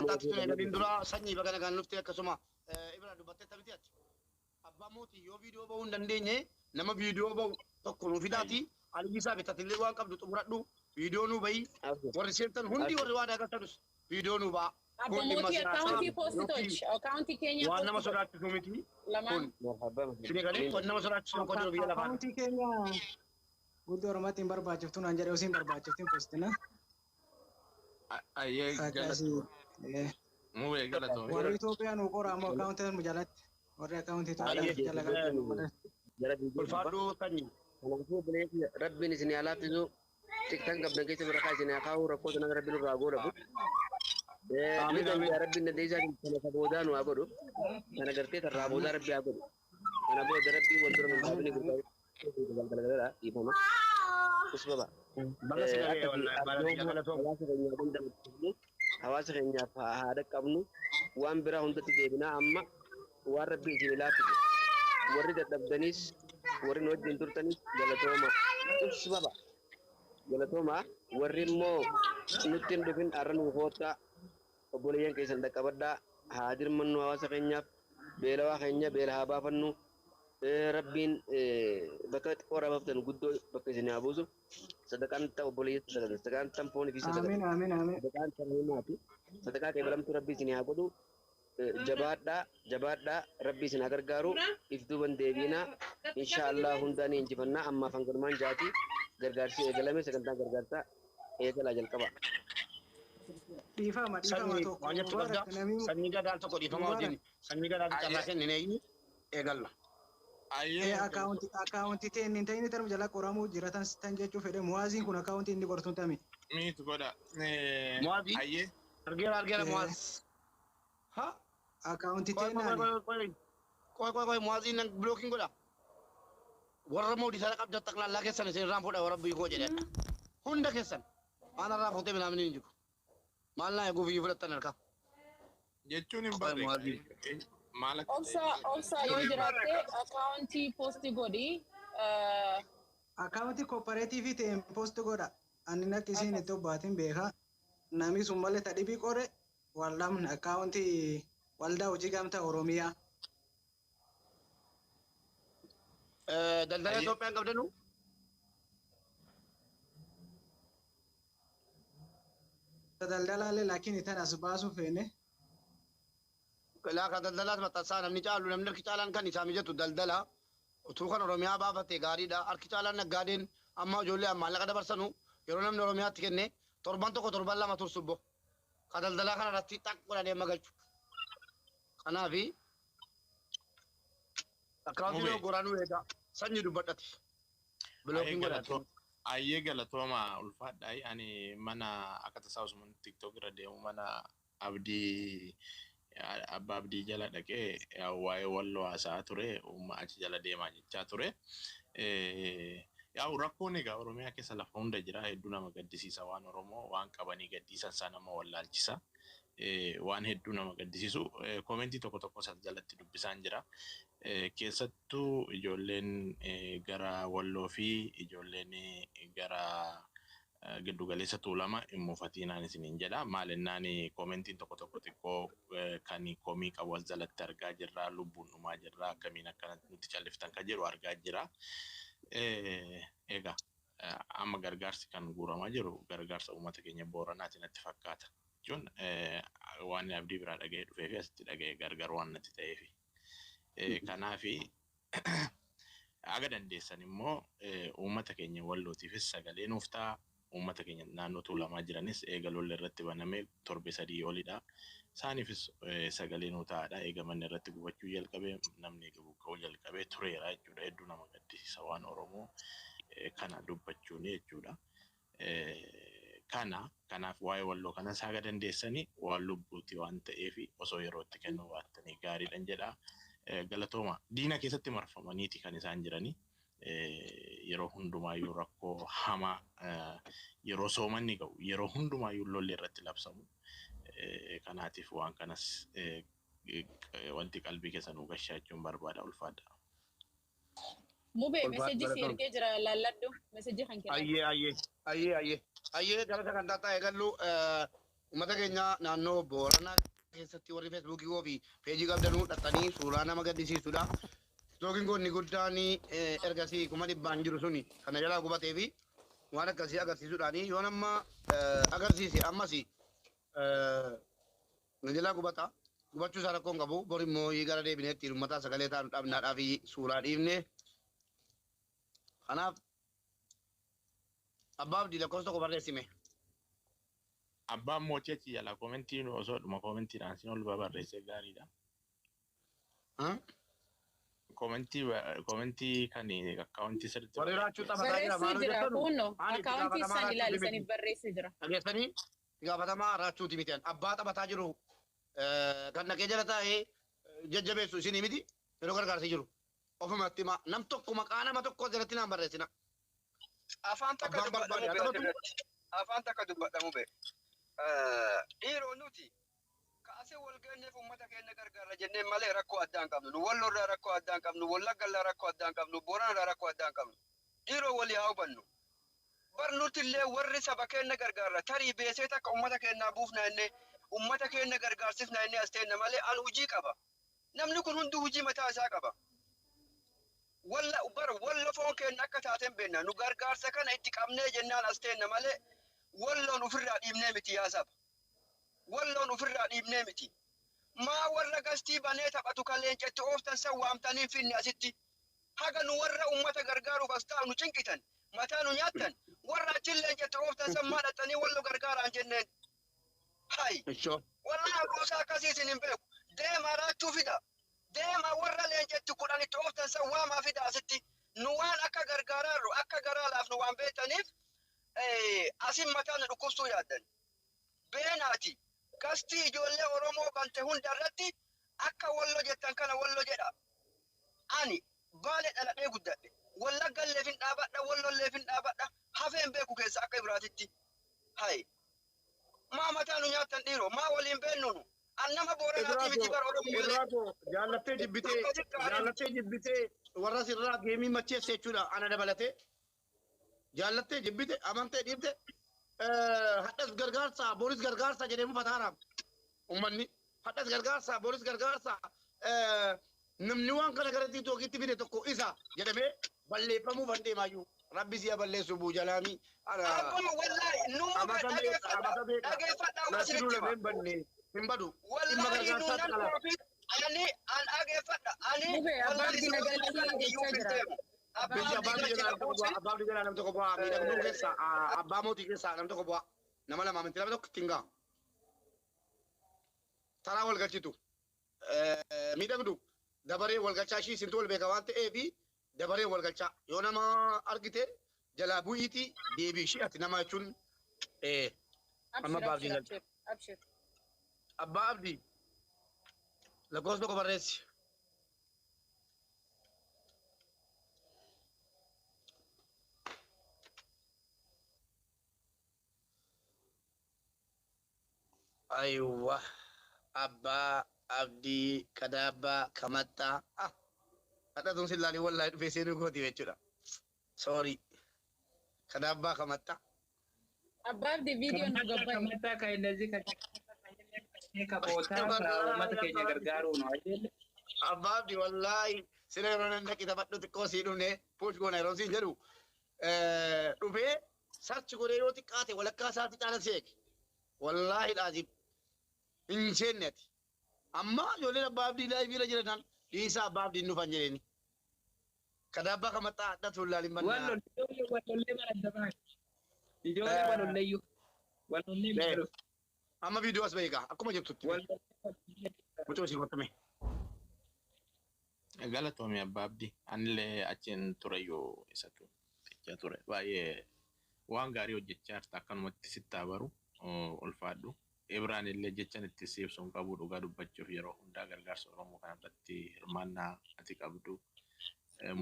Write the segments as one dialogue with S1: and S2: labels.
S1: Sagantaatti tun eegalin dura sanyii baga nagaan dhufte akkasuma Ibra dubbattee miti ati. Abbaa mootii yoo viidiyoo bahuu hin dandeenye nama viidiyoo bahu tokko nuu fidaati. Aliyyisaa bitatillee waan qabdu xumuradhu viidiyoo nuu bahi. Warri seentan hundi warri waan agartanus viidiyoo nuu ba'a.
S2: Abba
S1: Kun dhimma
S2: mootii
S1: siyaasaa
S2: akkaawuntii poosti
S1: yookiin
S2: tolchi. Akkaawuntii keenya
S1: waan nama
S2: poosti tolchi.
S1: sodaachisu miti.
S2: Lamaan.
S1: Kun isin galee waan nama sodaachisu tokko jiru biyya lafaa.
S3: Akkaawuntii keenya guutuu Oromootti hin barbaachiftu naan jedhe osoo hin barbaachiftin postina.
S4: Ayyee
S3: Akkasii.
S4: Mubee galatoo.
S3: Warri Itoophiyaa nu qora ammoo akkaawuntii nu jalatti. Warri akkaawuntii Itoophiyaa nu jala qabu.
S1: Ulfaadhu sanyii.
S5: Kanaafuu obboleessi rabbiin isin haa laaffisu xiqqaan qabdan keessa barakaa isin haa kaa'u rakkoo sana rabbiin irraa godhabu. Ni
S1: Amiin amiin.
S5: danda'a rabbiin dandeessaa kana ka boodaa nu haa godhu. Kana gartee tarraa boodaa rabbi haa godhu. Kana booda rabbiin wal dura nu dhaabini gurgurtaa dhiifama. Usbaba.
S1: Baga si galee
S5: Akka
S1: wallahi baala biyya galatoom.
S5: hawaasa keenyaaf dandamachifnu hawaasa keenyaaf haa dhaqqabnu waan biraa hundatti deebinaa amma waan rabbiin isin laaffisu. Warri dadhabdanis warri nu wajjin turtanis galatooma. Usbaba. Galatooma warri immoo nutti hin dhufin har'a nu koottaa obboleeyyan keessan dhaqqabadhaa haa dirmannu hawaasa keenyaaf beelawaa keenya beela haa baafannu. Rabbiin bakka xiqqoo raabaftan guddoo bakka isin haa buusu. Sadaqaan ta obboleeyyan sadaqatan sadaqaan tan foonii fi sadaqatan
S3: Amiin amiin amiin.
S5: sadaqaan tan himaati sadaqaa qeebalamtuu rabbi isin haa godhu. Jabaadhaa jabaadhaa rabbi isin haa gargaaru if duuban deebiinaa insha Allah hundaan ni injifannaa ammaaf hanganumaan jaati gargaarsi eegalame sagantaan gargaarsaa eegalaa jalqaba.
S3: Dhiifama dhiifama
S1: Sanyii
S3: tokko
S1: waan jettu qabda.
S3: Mubaarak namni
S1: Sanyii gadaan tokko dhiifama
S3: Mubaarak.
S1: wajjin. Sanyii gadaatu carraa kennine eegalla.
S4: Ayyee
S3: Akkaawuntii akkaawuntii ta'e inni ta'in tarmu jala qoramuu jira tan tan jechuu fedhe muwaaziin kun akkaawuntii inni qortuun tami.
S4: Miitu godha.
S1: Muwaazii?
S4: Ayyee.
S1: Argeera argeera Muwaaz. Ha?
S3: Akkaawuntii
S1: Qoy
S3: ta'e
S1: qoy
S3: naani.
S1: qoy qoy qoy qoy qoy Muwaaziin nan blookiin godha. Warra moodii sana qabda xaqlaallaa keessan isin irraan fuudha warra biyyi koo jedhe. Hunda keessan waan irraa fuutee minaamin hin jiru. Maal naa eeguuf iyyuu fudhattan harkaa.
S4: Jechuun hin
S1: Qoy
S4: barre.
S1: Muwaazii.
S4: Maal akka
S2: Obsa obsa yoo jiraatte akkaawuntii poosti godhi.
S3: Akkaawuntii kooppareetiivii ta'e poosti godha. Ani akka isiin itti obbaatiin beeka. Namni sun malee ta dhibii qore waldaan akkaawuntii waldaa hojii gamtaa Oromiyaa.
S1: Daldala
S4: Ayyee.
S1: Itoophiyaan qabdanu
S3: Daldalaallee laakiin tan as baasuu feene.
S1: Laa kan daldalaas maxxansaa namni caalu namni harki caalaan kan isaa mijatu daldala utuu kan Oromiyaa baafate gaariidha. Harki caalaan naggaadeen amma ijoollee maallaqa dabarsanu yeroo namni Oromiyaatti kenne torban tokko torban lama tursu bo. Ka daldalaa kana irratti xaq godhanii amma galchu. Kanaafi akkaawuntii
S4: Mubee.
S1: yoo goraanuu eegaa sanyii dubbadhati. Bilookiin godhati.
S4: Ayyee galatooma ulfaadha. Ani mana akka tasaa osuma TikTok irra deemu mana abdii abbaa abdii jala dhaqee waa'ee walloo haasa'aa ture uumma achi jala deemaa jechaa ture. Yaa'u rakkoon egaa Oromiyaa keessa lafa hunda jira hedduu nama gaddisiisa waan Oromoo waan qabanii gaddiisan isaa nama wallaalchisa. Waan hedduu nama gaddisiisu koomentii tokko tokko isa jalatti dubbisaan jira. Keessattuu ijoolleen gara Walloo fi ijoolleen gara giddugaleessa Tuulama hin muufatiinaan isiniin jedha. Maal jennaan koomentiin tokko tokko xiqqoo kan komii qabu as jalatti argaa jirra. Lubbuun dhumaa jirra. Akkamiin akkanatti nutti calliftan kan jedhu argaa jira. Egaa amma gargaarsi kan guuramaa jiru gargaarsa uummata keenya Booranaati natti fakkaata. Jechuun waan abdii biraa dhaga'ee dhufee fi asitti dhaga'ee gargar waan natti ta'eefi. Kanaafi aga dandeessan immoo uummata keenya Wallootiifis sagalee nuuf ta'a. Uummata keenya naannoo Tuulamaa jiranis eega lolli irratti banamee torbe 3 olidha. Isaaniifis sagalee nuu ta'aadha. Eega manni irratti gubachuu jalqabee namni eega buqqa'uu jalqabee tureera jechuudha. Hedduu nama gaddisiisa waan Oromoo kana dubbachuun jechuudha. Kana kanaaf waa'ee Walloo kanas haga dandeessanii waan lubbuuti waan ta'eef osoo yeroo itti kennuu baattanii gaariidhan jedha. Galatooma diina keessatti marfamaniiti kan isaan jiranii. Yeroo hundumaayyuu rakkoo hamaa yeroo soomanni ga'u yeroo hundumaayyuu lolli irratti labsamu. Kanaatiif waan kanas wanti qalbii keessa nuu gashaa jechuun barbaada ulfaadha.
S2: Mubee
S1: Ulfaadhu
S2: meseejii si
S1: galatoom.
S2: ergee jira laalladhu. Meseejii kan kennan.
S1: Ayyee ayyee ayyee ayyee ayyee gara sagantaatti eegallu. Uummata keenya naannoo Booranaa keessatti warri Feesbuukii koo fi peejii qabdanuu dhaqxanii suuraa nama gaddisiisudha. Tiktookiin koo inni guddaan ergasii 100,000 jiru suni kana jalaa gubatee fi waan akkasii agarsiisuudhaani yoo nama agarsiise ammas na jalaa gubata. Gubachuu isaa rakkoo hin qabu. Bor immoo gara deebinee ittiin uummataa sagalee taanu dhabnaadhaa fi suuraa dhiifne. Kanaaf Abbaa Abdii lakkoofsa tokko barreessime.
S4: Abbaan mootii achi jala koomentiin osoo dhuma koomentiidhaan sin ol barreessee gaariidha. Koomentii kan akkaawuntii sirriitti
S1: Warri raachuu taphataa jira
S2: Barreessee
S1: maal
S2: jira
S1: hojjettanu?
S2: kunno
S1: Ani itti
S2: akkaawuntii
S1: gaafatamaa
S2: isaan
S1: raachuuti
S2: ilaali
S1: miti.
S2: saniif barreessee jira.
S1: Dhageessanii itti gaafatamaa raachuuti miti. Abbaa taphataa jiru kan dhaqee jala taa'ee jajjabeessu isinii miti yeroo gargaarsi jiru. Ofumatti himaa nam tokko maqaa nama tokko jalatti naan barreessina.
S6: Afaan takka
S1: Abbaan barbaade
S6: dubbadhamu
S1: haa
S6: bee
S1: taphatu.
S6: asirratti. Afaan takka dubbadhamu bee. Dhiiroo nuti kaasee wal geenyeef uummata keenya gargaarra jennee malee rakkoo addaa hin qabnu. Nu Wallorraa rakkoo addaa hin qabnu, Wallaggarraa rakkoo addaa hin qabnu, Booranarraa rakkoo addaa hin qabnu. Dhiiroo walii haa hubannu. Bar nuti illee warri saba keenya gargaarra tarii beesee takka uummata keenyaa buufna jennee uummata keenya gargaarsifna jennee as teenna malee an hujii qaba. Namni kun hundi hujii mataa isaa qaba. Walla bar walla foon keenya akka taateen beekna. Nu gargaarsa kana itti qabnee jennaan as teenna malee walloon ofirraa dhiibnee miti yaa saba. Walloon ofirraa dhiibnee miti. Maa warra gastii banee taphatu kan leencatti ooftan san waamtanii hin finne asitti. Haga nu warra ummata gargaaruuf as taa'u nu cinqitan, mataa nu nyaattan, warra achiin leencatti ooftan san maa dhaqxanii wallo gargaaraan jenneen. Hay!
S1: Ishoo.
S6: Wallahi gosa akkasii isin hin beeku. Deemaa raachuu fida. Deemaa warra leencatti 10 itti ooftan san waamaa fida asitti. Nu waan akka gargaaraarru akka garaa laafnu waan beektaniif asin mataa nu dhukkubsuu yaaddan. Beenaati gastii ijoollee Oromoo bante hunda irratti akka wallo jettan kana wallo jedha. Ani Baale dhaladhee guddadhe. Wallaggalleef hin dhaabadha, Wallolleef hin dhaabadha. Hafeen beeku keessa akka Ibraatitti. Hay. Maa mataa nu nyaattan dhiiroo? Maa waliin beennu nu? An nama Booranaatii miti bar Oromoo malee.
S1: Ibraatoo jaallattee jibbitee
S6: Akkasitti aariin
S1: jaallattee jibbitee warra sirraa geemii macheesse jechuudha ana dabalatee. Jaallattee jibbite amantee dhiibte hadhas gargaarsa booris gargaarsa jedhee mufataara ummanni hadhas gargaarsa booris gargaarsa namni waan kana gara tiktookitti fide tokko isa jedhamee balleeffamuuf an deemaayyuu rabbi si'a balleessu buujalaami ana
S6: Abbuma wallahi numa
S1: amata meeqa
S6: dhageeffadha
S1: amata meeqa
S6: dhageeffadha waan
S1: natti
S6: isinitti
S1: duula
S6: hima.
S1: hin banne hin badu dhimma
S6: Wallahi nu
S1: gargaarsaatti
S6: nan
S1: ala
S6: koofit ani an dhageeffadha ani
S2: Mube abbaa
S6: wallahi
S2: Abdii
S6: isin
S2: na
S6: waliin
S2: galchii
S6: kana iyyuu
S2: jechaa
S6: hin
S2: jira.
S6: deemu. Abbaa
S1: Biyya
S6: Abdii
S1: abbaa
S6: galchi
S1: biyya
S6: na
S1: nama tokko
S6: buusi.
S1: bu'aa abbaa biyya nama tokko bu'aa miidhagduu keessaa abbaa mootii keessaa nama tokko bu'aa nama lama miti nama tokko ittiin ga'a taraa wal galchitu miidhagdu dabaree wal galchaa ishii isintu wal beeka waan ta'eef dabaree wal galchaa yoo nama argite jalaa bu'iitii deebii ishii ati nama jechuun amma
S2: Abshir
S1: abbaa
S2: abshir
S1: abdii galcha
S2: abshir abshir.
S1: abbaa abdii lakkoofsa tokko barreessi. Aywa abbaa abdii kadaabaa kamaxxaa ah hadhatuun sillaalii wallaahi dhufee seenuu kooti jechuudha. Sorry kadaabaa kamaxxaa.
S2: Abbaa Abdii viidiyoon nu
S7: Kamata
S2: gabbaye.
S7: kamata kan እንደዚህ ከቦታ uummata keenya gargaaruu ነው አይደል?
S1: Abbaa abdii wallaahi sila yeroo nan dhaqi taphadhu xiqqoo sii dhufne puush goona yeroo siin jedhu dhufee sarchi godhee yoo xiqqaate walakkaa isaatti caala seeke. Wallaahi dhaazib hin seenne ati. Amma ijoolleen abbaa abdii laayif irra jiran dhiisaa abbaa abdiin dhufan jedheeni. Kadaabaa kamaxxaa hadhatu laalin bannaa.
S7: Wallollee baraddamaa. Ijoollee walolleeyyuu. Walollee
S1: Lee. Amma viidiyoo as bahiigaa akkuma jirtutti.
S7: Walollee.
S1: Mucoo isii qottame.
S4: Galatoomii abbaa abdii. Anillee achiin tureyyuu isatu jechaa ture. Baay'ee waan gaarii hojjechaa jirta akkanumatti sitti haa baru ulfaadhu. Ibraan illee jechan itti si ibsu hin qabu dhugaa dubbachuuf yeroo hundaa gargaarsa Oromoo kanarratti hirmaannaa ati qabdu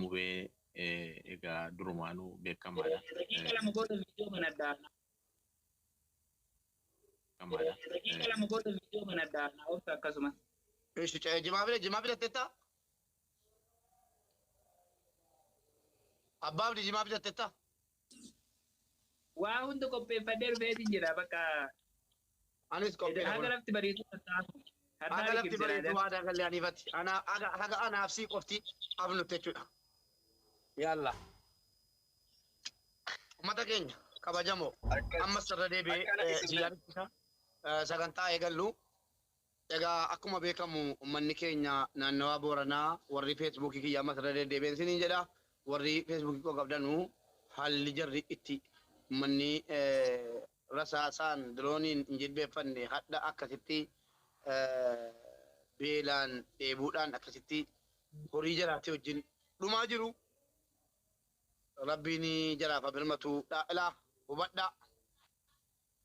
S4: mubee egaa durumaanuu beekamaadha.
S7: Daqiiqa lama booda viidiyoo banadhaa.
S4: Beekamaadha.
S7: Daqiiqa lama booda viidiyoo banadhaa. Na obsa akkasumas.
S1: Ishi jimaa fide jimaa fidatteetta? Abbaa abdii jimaa fidatteetta?
S7: Waa hunda qopheeffadhee dhufeetiin jira bakka.
S1: Anis qophiidha
S7: Haga
S1: kun.
S7: lafti bariitu tattaafu.
S1: Haga
S7: Hardaa
S1: lafti
S7: liqimsinaa
S1: bareedu
S7: dha.
S1: waadaa galle aniifatti. Ana haga haga anaaf sii qofti afnutti jechuudha. Yalla. Uummata keenya kabajamoo
S6: Akkas
S1: ammas irra deebi'ee
S6: akkana isin
S1: si yaadachiisa. Sagantaa eegallu. Egaa akkuma beekamu uummanni keenya naannawaa Booranaa warri feesbuukii kiyya ammas irra deddeebi'een isiniin jedha. Warri feesbuukii koo qabdanuu haalli jarri itti uummanni rasaasaan dirooniin hin jilbeeffanne hadha akkasitti beelaan dheebuudhaan akkasitti horii jaraatee wajjin dhumaa jiru. Rabbiin jaraaf haa birmatu. Ilaa hubadhaa.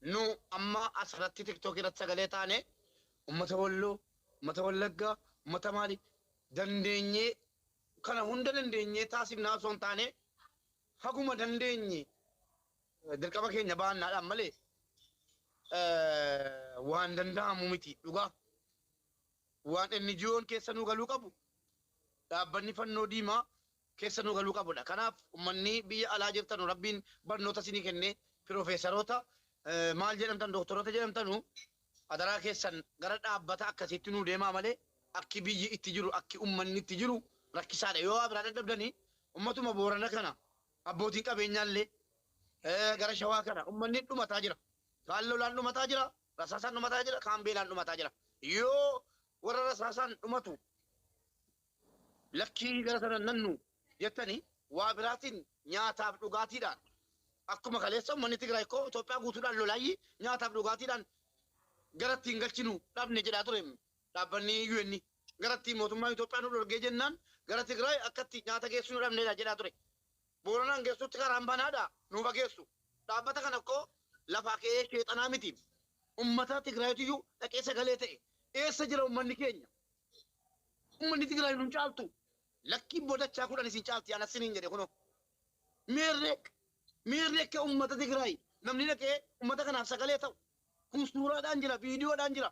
S1: Nu amma asirratti tiktookii irratti sagalee taane ummata Walloo, ummata Wallaggaa, ummata maali dandeenyee kana hunda dandeenyee taasifnaa osoo hin taane haguma dandeenye dirqama keenya baannaadhaan malee waan danda'amu miti dhugaa. Waan NGO'n keessa nuu galuu qabu dhaabbanni fannoo diimaa keessa nuu galuu qabudha. Kanaaf uummanni biyya alaa jirtanu rabbiin barnoota isinii kennee piroofeesaroota maal jedhamtan doktoroota jedhamtanu adaraa keessan gara dhaabbata akkasiitti nuu deemaa malee akki biyyi itti jiru akki uummanni itti jiru rakkisaadha. Yoo waa biraa dadhabdanii ummatuma Boorana kana abbootiin qabeenyaallee gara Shawaa kana uummanni dhumataa jira. Kaan lolaan dhumataa jira, rasaasaan dhumataa jira, kaan beelaan dhumataa jira. Yoo warra rasaasaan dhumatu lakkii gara sana nannu jettanii waa biraatiin nyaataaf dhugaatiidhaan akkuma kaleessa uummanni Tigraay koo Itoophiyaa guutuudhaan lolaayyi nyaataaf dhugaatiidhaan gara ittiin galchinu dhabne jedhaa ture dhaabbanni UN gara ittiin mootummaan Itoophiyaa nu dhorgee jennaan gara Tigraay akkatti nyaata geessu nu dhabneedha jedhaa ture. Booranaan geessutti karaan banaadha nuufa geessu. Dhaabbata kana koo lafaa ka'ee sheexanaa miti. Uummata Tigraayitu dhaqee sagalee ta'e. Eessa jira uummanni keenya? Uummanni Tigraay nun caaltu. Lakkiin boodachaa kudhan isin caalti anas siniin jedhe kunoo. Meerree meerree akka uummata Tigraay namni dhaqee uummata kanaaf sagalee ta'u. Kun suuraadhaan jira, viidiyoodhaan jira.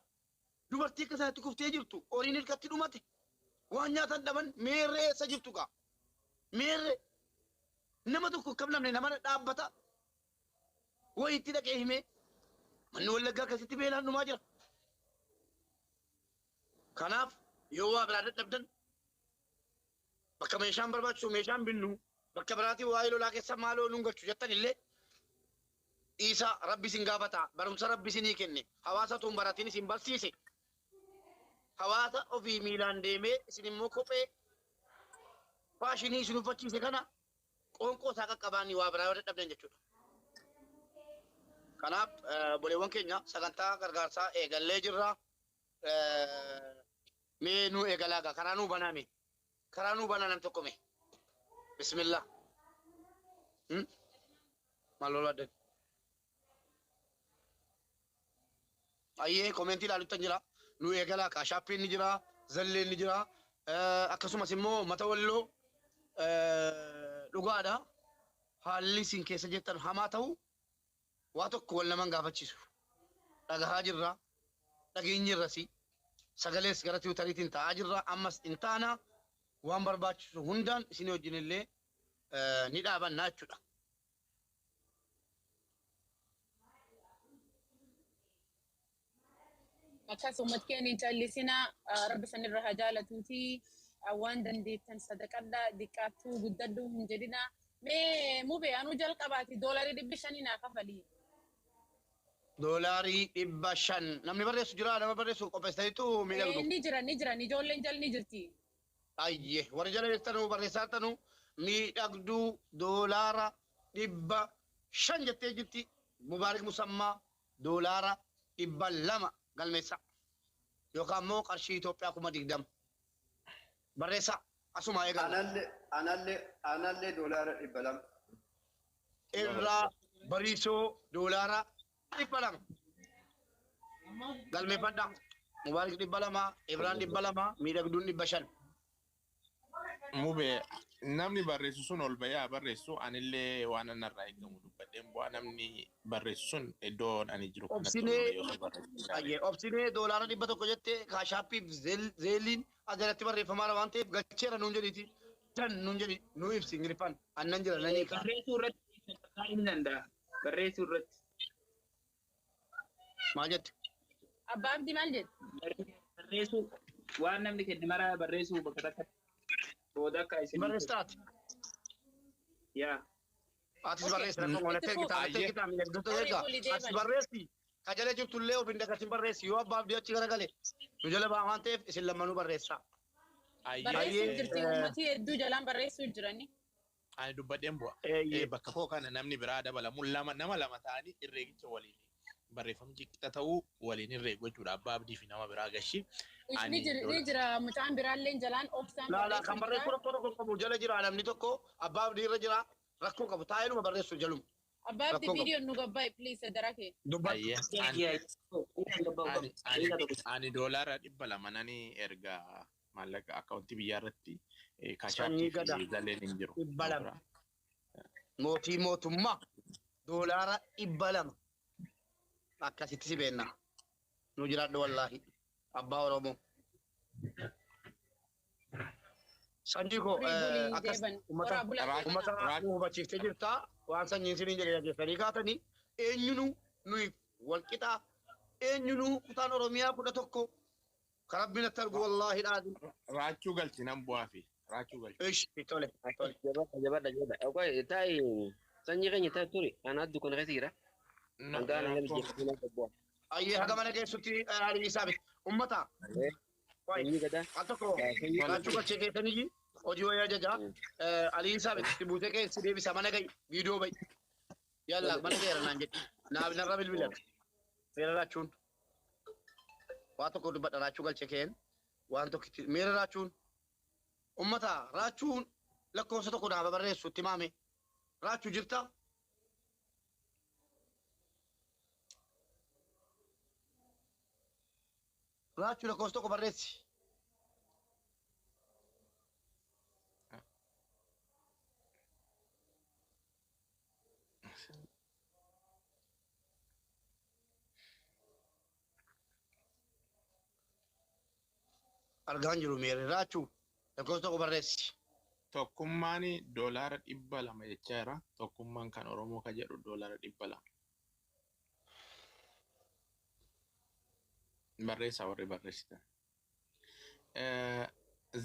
S1: Dubartii akka sanatti kuftee jirtu, horiin hirkatti dhumate. Waan nyaatan dhaban meerree eessa jirtu gaa? Meerree nama tokko akkam namni nama dhaabbata wayiitti dhaqee himee manni Wallaggaa akkasitti beelaan dhumaa jira. Kanaaf yoo waa biraa dadhabdan bakka meeshaan barbaachisu meeshaan binnu bakka biraatiin waa'ee lolaa keessa maaloo nuun galchu jettan illee dhiisa rabbi isin gaafata barumsa rabbi isinii kenne hawaasa tuun baratiin isin barsiise hawaasa ofii miilaan deemee isin immoo kophee faashinii isin uffachiise kana qoonqoo isaa qaqqabaanii waa biraa yoo dadhabdan jechuudha. Kanaaf obboleewwan keenya sagantaa gargaarsaa eegallee jirra. Mee nuu eegalaa gaa karaa nuu banaa mee karaa nuu banaa nam tokko mee bismillah. Maal lolaa addan. Ayyee komentii ilaalutti jira. Nu eegalaa kaashaappiin ni jira, zalleen ni jira. Akkasumas immoo mata walloo dhugaadha. Haalli isin keessa jirtan hamaa ta'u waa tokko wal naman gaafachiisu. Dhagahaa jirra. Dhageenyirrasi. Sagalees gara tiwutariitiin ta'aa jirra. Ammas hin taana waan barbaachisu hundaan isin wajjin illee ni dhaabannaa jechuudha.
S2: Akkas uummat keenya hin callisinaa rabbi sanirra haa jaalatuuti waan dandeettan sadaqadhaa diqqaattuu guddadhuu hin jedhinaa. Mee mube anuu jalqabaati $500 naa kafalii.
S1: $500 namni barreessu jira nama barreessu qopheessaniitu miidhagdu.
S2: Ni jiran ni jiran ijoolleen jal ni jirti.
S1: Ayyee warri jala jirtanu barreessaa jirtanu miidhagduu $500 jettee jirti. Mubaarik Musammaa $200 galmeessa. Yookaan immoo qarshii Itoophiyaa 20,000 barreessaa asuma eegalu.
S6: Anallee anallee anallee $200.
S1: Irraa bariisoo $200 galmeeffadha. Mubaarik 200, Ibraan 200, miidhagduun 500.
S4: Mube namni barreessu sun ol bahee haa barreessu anillee waan anarraa eegamu dubbadheen bu'aa namni barreessu sun iddoo ani jiru kanatti ol
S1: Obsinee
S4: bahee osoo barreessu gaariidha.
S1: ayyee obsinee $100 jette kaashaappiif zeeliin as jalatti barreeffamaadha waan ta'eef galcheera nuun jedhiiti. Dan nuun jedhi nuu ibsi Ingiliffaan annan jira nan hiika.
S7: Barreessuu irratti ni danda'a. Barreessuu irratti.
S1: Maal jette?
S2: Abbaa Abdii maal jedhu?
S7: Barreessuu waan namni kenne maraa barreessuu bakka takka booda akka isin.
S1: Barreessitaati.
S7: Yaa.
S1: Atis barreessi rakkoo natti ergitaa natti ergitaa miidhagdota ergaa. Atis barreessi. Ka jala jirtullee of hin dagatin barreessi. Yoo abbaa abdii achi garagale nu jala ba'a waan ta'eef isin lammanuu barreessaa.
S2: Barreessuu jirti uummatii hedduu jalaan barreessuu jirani.
S4: Ani dubbadheen bu'a. Bakka koo kana namni biraa dabalamu lama nama lama ta'anii herreegicha waliin barreeffamni qixa ta'uu waliin herreegu jechuudha. Abbaa abdii fi nama biraa gashi.
S2: Ni jira mucaan biraallee jalaan obsaan
S1: Laala kan barreessu rakkoo tokko qabu jala jira namni tokko abbaa abdii irra jira rakkoo qabu taa'ee barreessu jaluma.
S2: Abbaa abdii viidiyoon nu gabbaa'e please darake.
S4: Ani $200 nani erga maallaqa akkaawuntii biyyaa irratti kaashaatti fi galeen hin jiru.
S1: 200. Mootii mootummaa $200. Akkasitti si beenna. Nu jiraadhu wallaahi. Abbaa Oromoo. Sanyii koo akkas uummata nu hubachiiftee jirta. Waan sanyiin siniin jedhe dhageessanii kaatanii eenyunuu nuyi wal qixaa eenyunuu kutaan Oromiyaa 11 kan rabbiin natti argu wallaahi dhaadhi.
S4: Raachuu galchi nan bu'aa fi raachuu galchi.
S1: Ishi tole tole.
S5: Jabadha jabadha jabadha. Okay taa'i sanyii keenya taa'i turi ana dukkana keessa jira. Hangaa nama biyya bu'aa.
S1: Ayyee haga mana keessatti haalli isaa miti. Uummata.
S5: Sanyii gadaa.
S1: Al tokko raachuu galchee keessanii hojii wayyaa jajaa Alii isaa miti buutee keessi deebisa mana gahi viidiyoo bahi. Yalla mana gaheera naan jedhi. Naaf narra bilbila. Seera raachuun. Waa tokko dubbadha raachuu galchee keen waan tokkitti meera raachuun. Uummata raachuun lakkoofsa tokko naaf barreessu itti maame. Raachuu jirta. Raachuu lakkoofsa tokko barreessi. Argaan jiru meerri raachuu lakkoofsa tokko barreessi.
S4: Tokkummaan $200 jechaa jira. Tokkummaan kan Oromoo kan jedhu $200. Barreessaa warri barreessitan.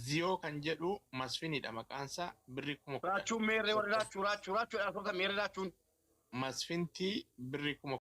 S4: Ziyoo kan jedhu Masfinidha maqaansaa birrii 10,000.
S1: Raachuun meerree warri raachuu raachuu raachuudhaan meerri raachuun.
S4: Masfintii birrii 10,000.